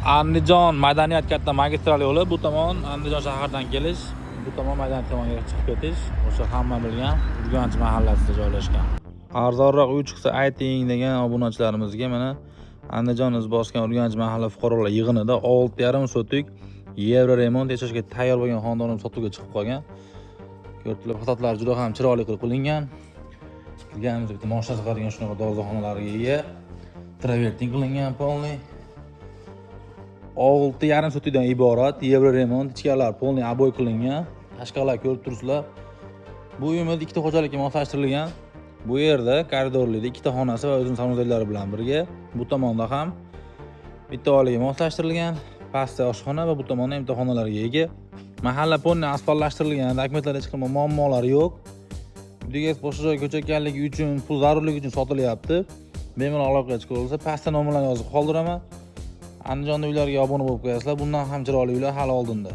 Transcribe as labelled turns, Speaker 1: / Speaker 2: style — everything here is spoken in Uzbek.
Speaker 1: Andijon madaniyat katta magistral yo'li, bu tomon Andijon shahardan kelish, bu tomon madaniyat tomonga chiqib ketish, o'sha hamma bilgan Urganch mahallasida joylashgan. Arzonroq uy chiqsa ayting degan obunachilarimizga mana Andijon Izboskan Urganch mahalla fuqarolar yig'inida 6,5 sotik евроремонт, yashashga tayyor bo'lgan xonadonimiz sotuvga chiqib qolgan. Ko'rib, fasadlari juda ham chiroyli qilib qilingan. Kirganimizda bitta moshina sig'adigan shunaqa darvozaxonalarga ega. Travertin qilingan полный. 6,5 sotikdan iborat евроремонт, ichkarilar полный обой qilingan. Tashqarilar ko'rib turibsizlar. Bu uyimiz ikkita xo'jalikka moslashtirilgan. Bu yerda koridorlikda ikkita xonasi va o'zining санузел lari bilan birga, bu tomonda ham bitta oilaga moslashtirilgan. Pastda oshxona va bu tomonda ham bitta xonalarga ega. Mahalla полный asfaltlashtirilgan, dokumentlarda hech qanday muammolar yo'q. Uyga boshqa joyga ko'chayotganligi uchun, pul zarurligi uchun sotilyapti. Bemalol aloqaga chiqib olsa, pastda nomerlarni yozib qoldiraman. Andijonda uylarga obuna bo'lib qo'yasizlar. Bundan ham chiroyli uylar hali oldinda.